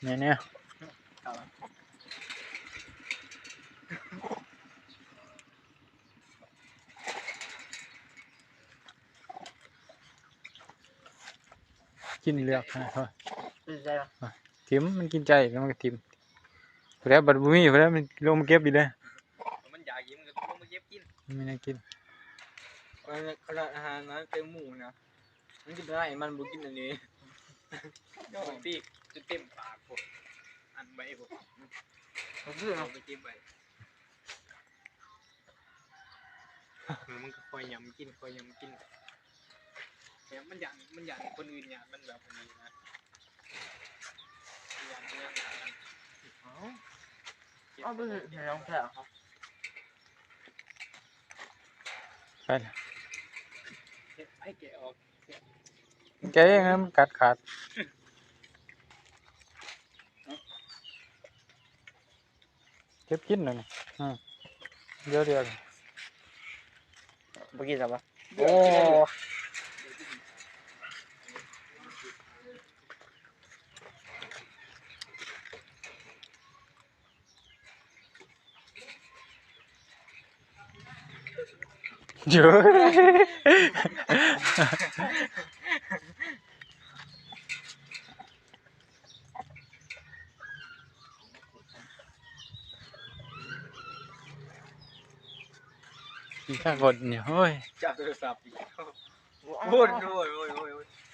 ແນ່ໆ ກິນເລືອກໃຫ້ເຂົາ ກິນໃຈວະ ຖິ້ມ ມັນກິນໃຈ ແລ້ວມັນກໍຖິ້ມ ແລ້ວບັດບໍ່ມີ ແລ້ວມັນລົງມາເກັບອີກເດ້ ມັນຢາກກິນ ມັນກໍລົງມາເກັບກິນ ມັນມີແນວກິນ ຂະໜາດອາຫານນະ ແຕ່ໝູນະ ມັນກິນໄດ້ ມັນບໍ່ກິນອັນນີ້ ປີກຈົນເຕັມປາກພຸ້ນ ອັນໃບພຸ້ນ ເອົາໄປເກັບໄວ້ ເອີ ມັນກໍຄ່ອຍຫຍ້ຳກິນ ຄ່ອຍຫຍ້ຳກິນ ແບບມັນຢ້ານ ມັນຢ້ານຄົນອື່ນຢ້ານ ມັນແບບອັນນີ້ນະ ມັນຢ້ານ ມັນຢ້ານ ເອົາ ເອົາໄປເຮັດໃຫ້ລອງແທ້ ໄປລະ ເຮັດ ໃຫ້ແກະອອກ ແກະເອງນະ ມັນກັດຂາດ ເກັບກິນແລ້ວນີ້ ອືມ ດຽວໆ ບໍ່ກິນຊະວະ ໂອ້ ອີກທາງຄົນນີ້ ໂອ້ຍ ຈັບໂທລະສັບອີກ ໂອ້ຍ ໂອ້ຍ ໂອ້ຍ.